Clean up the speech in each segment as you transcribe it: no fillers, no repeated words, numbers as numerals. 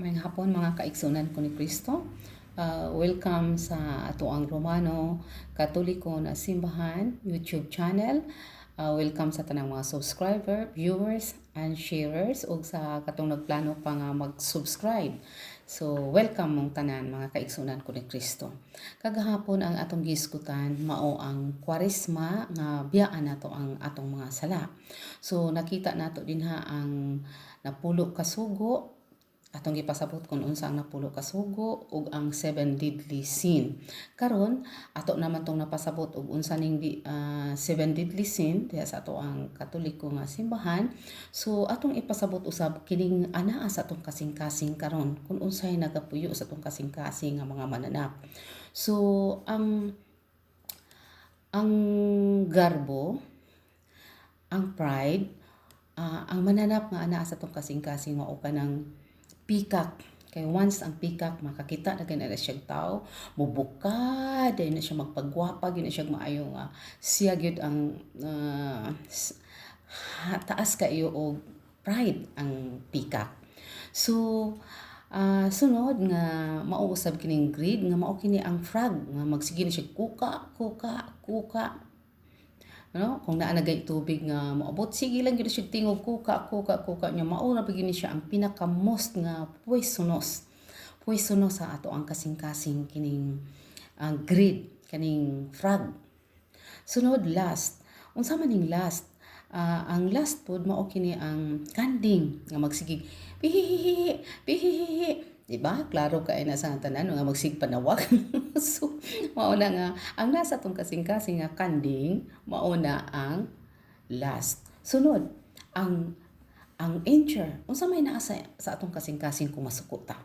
Maayong hapon, mga kaigsunan ko ni Kristo. Welcome sa atoang Romano Katoliko na Simbahan YouTube channel. Welcome sa tanang mga subscriber, viewers, and sharers ug sa katong nagplano pa nga mag-subscribe. So, welcome mong tanan, mga kaigsunan ko ni Kristo. Kagahapon, ang atong gisgutan mao ang Kwaresma nga biyaan nato ang atong mga sala. So, nakita nato dinha ang napulo ka sugo. Atong gipasabot kung unsa ang napulo ka sugo ug ang seven deadly sin. Karon, ato naman tong napasabot og unsa ning seven deadly sin diha sa ato ang Katoliko nga simbahan. So atong ipasabot usab kining anaa sa atong kasing-kasing karon, kung unsay nagapuyo sa atong kasing-kasing nga mga mananap. So ang garbo, ang pride, ang mananap nga anaa sa atong kasing-kasing mao kanang peacock. Kay once ang peacock makakita na gani na siya tao, mubuka dayon na siya, magpagwapa gyud na siya, maayo nga siya gyud ang taas kaayo og pride ang peacock. So sunod nga mao usab kining greed nga mao kini ang frog nga magsige na siya kuka kuka kuka, no? Kung naa na gay tubig nga moabot, sige lang gyud siya tingog, kuka kuka kuka nya. Mao ra gyud ni siya ang pinaka most nga poisonous poisonous sa ato ang kasing-kasing, kining ang greed, kaning frog. Sunod, lust. Unsa man ning lust? Ang lust pod mao kini ang kanding nga magsigig pihihihi pihihihi, di ba? Klaro kay na sa tanan nga magsig panawag. So mao na nga ang nasa tong kasing-kasing nga kanding, mao na ang lust. Sunod, ang anger. Unsa may naa sa atong kasing-kasing kung masuko ta?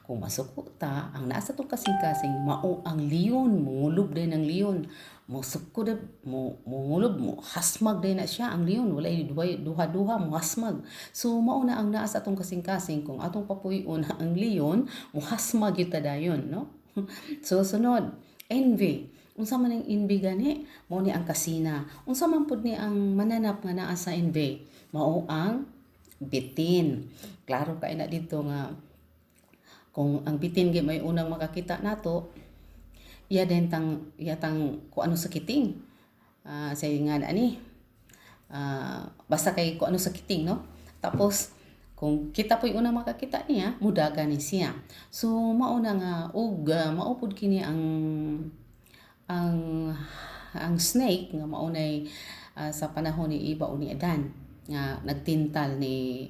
Kung masuko ta, ang naa sa atong kasing-kasing mao ang leon, mungulob din ang leon. Mosuko da, mo mungulob, mo hasmag din na siya ang leon, walay duha-duha, mo hasmag. So mao na ang naa sa atong kasing-kasing kung atong papuy-on ang leon, mo hasmag gyud ta dayon, no? So sunod, envy. Unsa man ang envy gani? Mao ni ang kasina. Unsa man pud ni ang mananap nga naa sa envy? Mao ang bitin. Klaro kay na dito nga kung ang bitin gyud may unang makakita nato, iya din tang iya tang kung ano sa kiting. Sa nga ani. Basta kay kung ano sa kiting, no? Tapos kung kita po'y unang makakita niya, mudaga ni siya. So mao na nga og mao pud kini ang snake nga mao nay sa panahon ni Eva o ni Adan nga nagtintal ni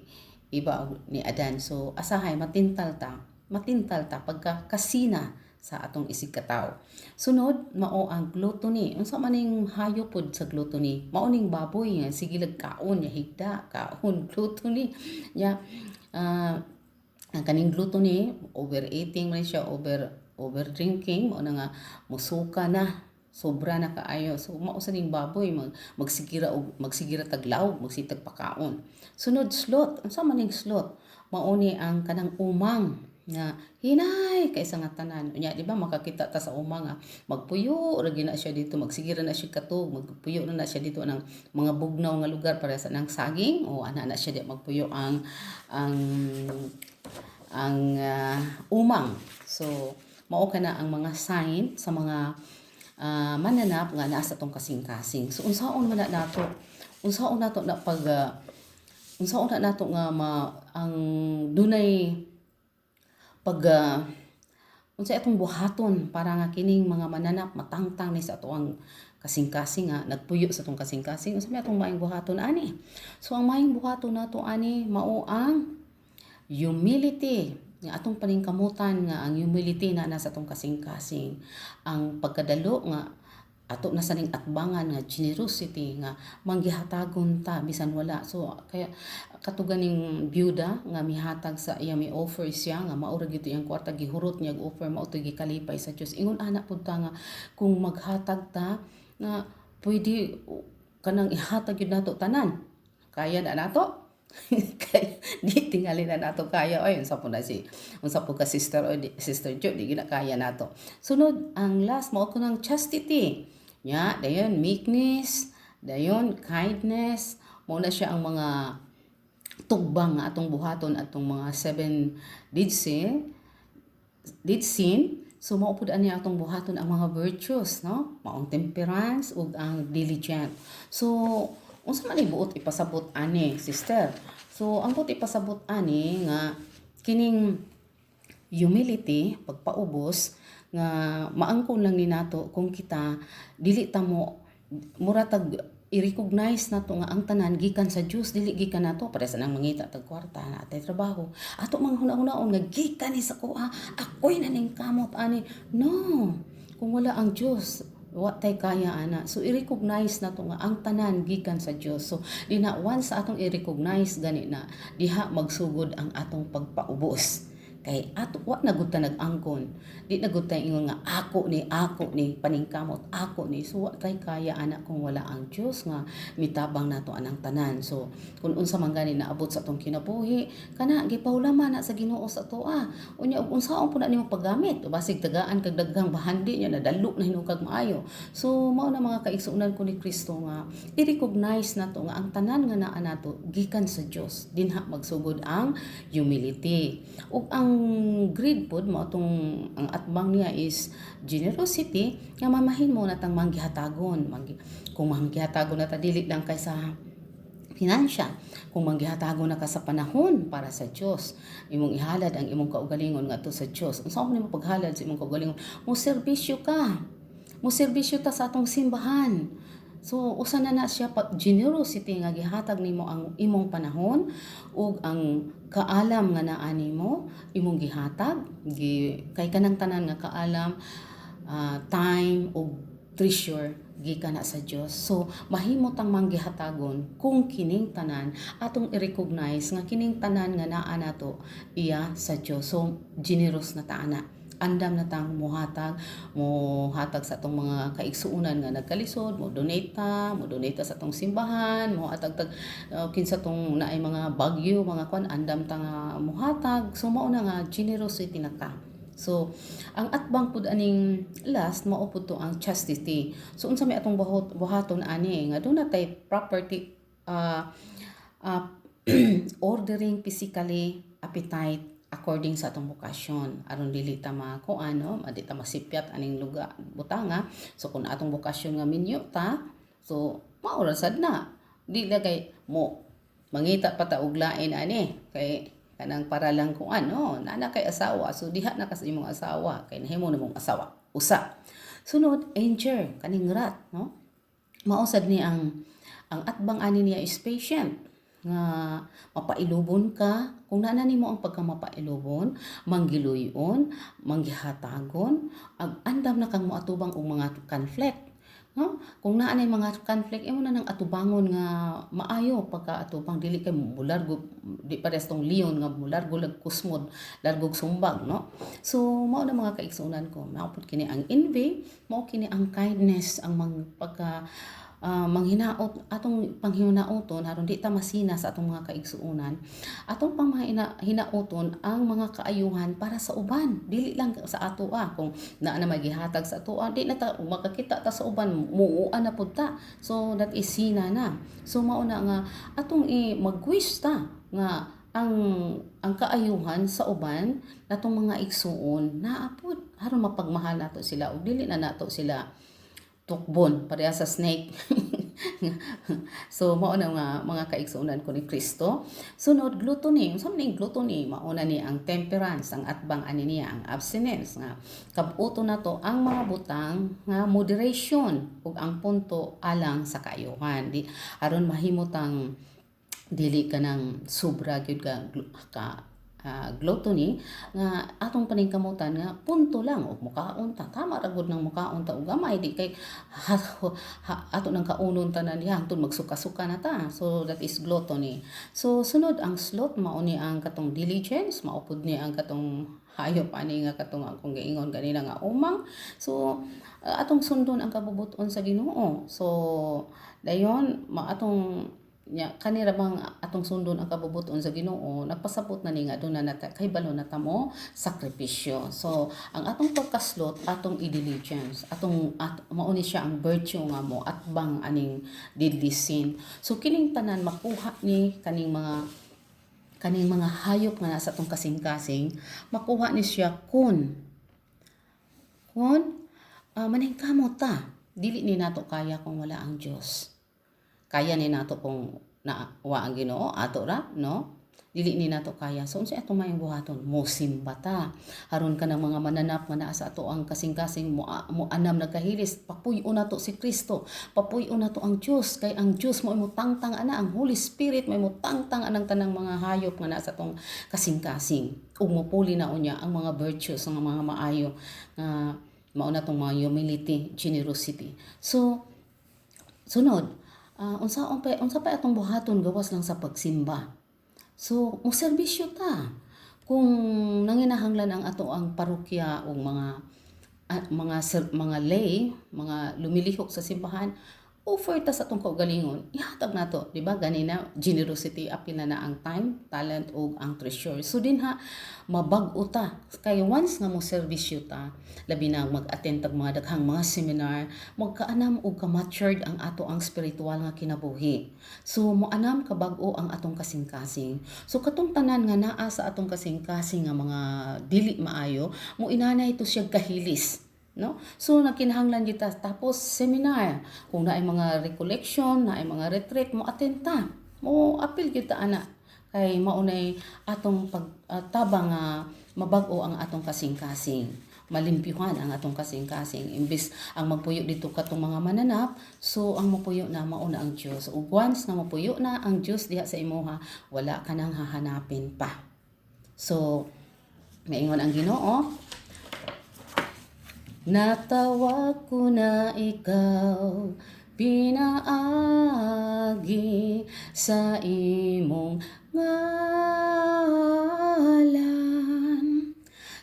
Eva o ni Adan. So asahay matintal ta, matintal ta pagka kasina sa atong isig katawo. Sunod, mao ang gluttony. Unsa man ning hayop pod sa gluttony? Mao ning baboy nga sige lag kaon nya higda, kaon, gluttony. Nya ang kaning gluttony, overeating man siya, over drinking, mao na nga musuka na, sobra na kaayo. So mao sa ning baboy, magsigira og magsigira taglaw, magsitag pakaon. Sunod, sloth. Unsa man ning sloth? Mao ni ang kanang umang nga hinay kaysa nga tanan. Unya di ba makakita ta sa umang nga magpuyo ra gyud na siya dito, magsigira na siya katog, magpuyo na na siya dito ng mga bugnaw nga lugar para sa nang saging o ana na siya di magpuyo ang umang. So mao kana ang mga sign sa mga mananap nga naa sa atong kasing-kasing. So unsaon man na nato? Unsaon nato na pag unsaon na nato nga ma, ang dunay pag unsay atong buhaton para nga kining mga mananap matangtang ni sa ato ang kasing-kasing nga nagpuyo sa atong kasing-kasing? Unsa may atong maayong buhaton ani? So ang maayong buhaton nato ani mao ang humility, nga atong paningkamutan nga ang humility na nasa atong kasing-kasing, ang pagkadalo nga ato na sa ning atbangan nga generosity, nga manggihatagon ta bisan wala. So kaya kato ganing byuda nga mihatag sa iya, mi offer siya nga mao ra gyud iyang kwarta, gihurot niya og offer, mao to gikalipay sa Dios. Ingon ana pud ta nga kung maghatag ta nga pwede kanang ihatag gyud nato tanan, kaya na nato. Kay di tingali na nato kaya oy. Unsa po na si unsa po ka sister oy, di, Sister Jo, di gyud na kaya nato. Sunod, ang last, mao ko ng chastity nya, dayon meekness, dayon kindness. Mao na siya ang mga Tugba nga atong buhaton atong mga seven deadly sin. So mao pud ani atong buhaton ang mga virtues, no? Maong temperance ug ang diligent. So unsa man buot ipasabot ani, sister? So ang buot ipasabot ani nga kining humility, pagpaubos, nga maangkon lang ni nato kung kita dili ta mo mura tag i-recognize nato nga ang tanan gikan sa Dios, dili gikan nato. Para sa nang mangita tag kwarta na atay trabaho, ato mga huna-hunaon nga gikan ni sa kuha, ako'y naningkamot ani. No, kung wala ang Dios, wa tay kaya ana. So i-recognize nato nga ang tanan gikan sa Dios. So di na, once atong i-recognize gani na diha, magsugod ang atong pagpaubos kay ato wa na gud ta nag-angkon, di na gud ta ingon nga ako ni paningkamot ako ni. So wa tay kaya ana kung wala ang Dios nga mitabang nato anang tanan. So kung unsa man gani naabot sa atong kinabuhi, kana gipahulaman na sa Ginoo sa atoa. Unya ug unsaon pud na nimo paggamit, basig tagaan kag daghang bahandi niya, nadalo na hinuon kag maayo. So mao na, mga kaigsuonan ko ni Kristo, nga i-recognize nato nga ang tanan nga naa nato gikan sa Dios. Dinha magsugod ang humility. Ug ang greed pod, mao tong ang atbang niya is generosity, nga mamahimo na tang manggihatagon. Kung manggihatagon na ta, dili lang kay sa finansya. Kung manggihatagon na ka sa panahon para sa Dios, imong ihalad ang imong kaugalingon ngadto sa Dios. Unsa man nimo paghalad sa imong kaugalingon? Mo serbisyo ka. Mo serbisyo ta sa atong simbahan. So usa na na siya pag generosity nga gihatag nimo ang imong panahon ug ang kaalam nga naa nimo, imong gihatag gi, kay kanang tanan nga kaalam, time ug treasure gikan na sa Dios. So mahimo tang manggihatagon kung kining tanan atong i-recognize nga kining tanan nga naa nato iya sa Dios. So generous na ta ana, andam na tang muhatag sa atong mga kaigsuonan nga nagkalisod, mo donate ta sa atong simbahan, mo hatag tag kinsa tong naay mga bagyo, mga kwan, andam ta nga muhatag. So mao na nga generosity na ka. So, ang atbang pud aning last, mao pud to ang chastity. So unsa may atong buhaton ani nga duna tay property ordering physically appetite according sa atong bokasyon aron dili ta makuan, no, di ta masipyat aning lugar butanga. So kung atong bokasyon nga minyo ta, so mao ra sad na, di na kay mo mangita pa ta og lain ani kay kanang para lang kung ano na kay asawa. So diha na ka sa imong asawa kay nahimo na mong asawa. Usa sunod, anger, kaning wrath, no? Mao sad ni ang atbang ani niya is patient, nga mapailubon ka. Kung naa nimo ang pagkamapailubon, manggiluyon, manggihatagon, ag andam na kang moatubang og mga conflict, no? Kung naa nay mga conflict, imo na nang atubangon nga maayo pagkaatubang, dili kay mulargo, di parehas tong leon nga mulargo lag kusmod, largog sumbag, no? So mao na, mga kaigsuonan ko, mao pud kini ang envy, mao kini ang kindness, ang mang pagka manghinaot, atong panghinauton aron di ta masina sa atong mga kaigsuonan. Atong panghinauton ang mga kaayuhan para sa uban, dili lang sa ato. Kung naa na magihatag sa ato, di na ta makakita ta sa uban, muua na pud ta. So that is sina na. So mao na nga atong i magwish ta nga ang kaayuhan sa uban natong mga igsuon naa pud aron mapagmahal nato sila ug dili na nato sila tukbon pareha sa snake. So mao na nga, mga kaigsuonan ko ni Kristo. Sunod, gluttony. Unsa man ning gluttony? Mao na ni ang temperance, ang atbang ani niya ang abstinence, nga kabuto na to ang mga butang nga moderation ug ang punto alang sa kaayuhan, di aron mahimo tang dili ka nang sobra gyud ka gluttony, nga atong paningkamutan nga punto lang og mukaon ta, tama ra gud nang mukaon ta og gamay, di kay ha, ato nang kaunon tanan diha hangtod magsuka-suka na ta. So that is gluttony. So sunod, ang sloth, mao ni ang katong diligence, mao pud ni ang katong hayop ani nga katong akong giingon ganina nga umang. So atong sundon ang kabubut-on sa Ginoo. So dayon maatong nya kanira bang atong sundon ang kabubut-on sa Ginoo, nagpasabot na ni nga duna na ta kay balo na ta mo sakripisyo. So ang atong pagka-sloth, atong i-diligence, atong at mao ni siya ang virtue nga mo atbang aning deadly sin. So kining tanan makuha ni kaning mga Kaning mga hayop nga nasa atong kasing-kasing makuha ni siya kun maningkamot ta. Dili ni nato kaya kung wala ang Dios. Kaya ni nato kung na wa ang Ginoo ato ra, no? Dili ni nato kaya. So unsa atong maayong buhaton? Mosimba ta. Aron kanang mga mananap nga naa sa ato ang kasing-kasing mo anam nagkahilis, papuy-on nato si Kristo. Papuy-on nato ang Dios kay ang Dios mo tangtang ana, ang Holy Spirit mo tangtang anang tanang mga hayop nga naa sa atong kasing-kasing. Ug mopuli na unya ang mga virtues, ang mga maayo nga mao na tong mga humility, generosity. So sunod, unsa pa atong buhaton gawas lang sa pagsimba? So, mo serbisyo ta. Kung nanginahanglan ang ato ang parokya o mga lay, mga lumilihok sa simbahan, offer ta sa atong kaugalingon. Ihatag nato, di ba? Ganina generosity, apil na na ang time, talent ug ang treasure. So dinha mabag-o ta. Kay once nga mo serbisyo ta, labi na mag-attend tag mga daghang mga seminar, magkaanam og ka-matured ang ato ang spiritual nga kinabuhi. So moanam kabag-o ang atong kasing-kasing. So katong tanan nga naa sa atong kasing-kasing nga mga dili maayo, mo inanay to siya kahilis, no? So nagkinahanglan kita tapos seminar, kung naay mga recollection, naay mga retreat, mo attend ta. Mo apil kita ana kay maunay atong pagtabang nga mabag-o ang atong kasing-kasing, malimpyuhan ang atong kasing-kasing. Imbis ang magpuyo dito katong mga mananap, so ang mapuyo na mauna ang Dios. Ug once nga mapuyo na ang Dios diha sa imuha, wala ka nang hahanapin pa. So maingon ang Ginoo, "Natawag ko na ikaw pinaagi sa imong ngalan.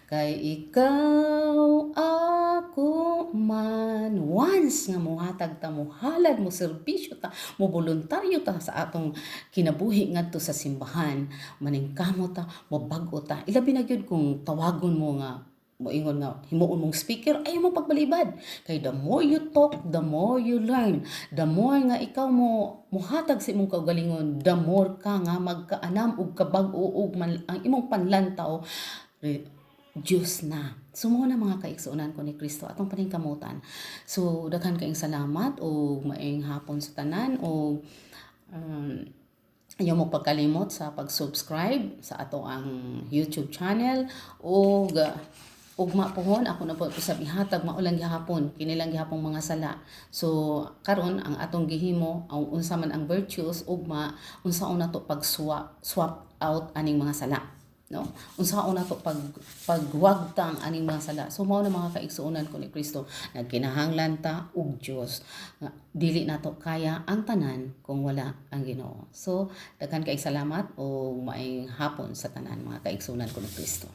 Kay ikaw ako man." Once nga mohatag ta, mohalad, mo serbisyo ta, mo voluntaryo ta sa atong kinabuhi ngadto sa simbahan, maningkamot ta, mobag-o ta. Ilabi na gyud kung tawagon mo nga moingon nga himuon mong speaker, ayaw mo pagbalibad. Kay the more you talk, the more you learn. The more nga ikaw mo muhatag sa imong kaugalingon, the more ka nga magkaanam ug kabag-o ug man, ang imong panlantaw Diyos na. So mao na, mga kaigsuonan ko ni Kristo, atong paningkamutan. So daghan kaayong salamat ug maayong hapon sa tanan ug ayaw mo pagkalimot sa pag-subscribe sa ato ang YouTube channel ug ugma pohon ako na po sa ihatag, mao lang gihapon kini lang gihapong mga sala. So karon ang atong gihimo ang unsa man ang virtues, ugma unsaon nato pag swap swap out aning mga sala, no? Unsaon nato pagwagtang aning mga sala? So mao na, mga kaigsuonan ko ni Kristo, nagkinahanglan ta og Dios. Nga, dili nato kaya ang tanan kung wala ang Ginoo. So daghan kay salamat ug maayong hapon sa tanan, mga kaigsuonan ko ni Kristo.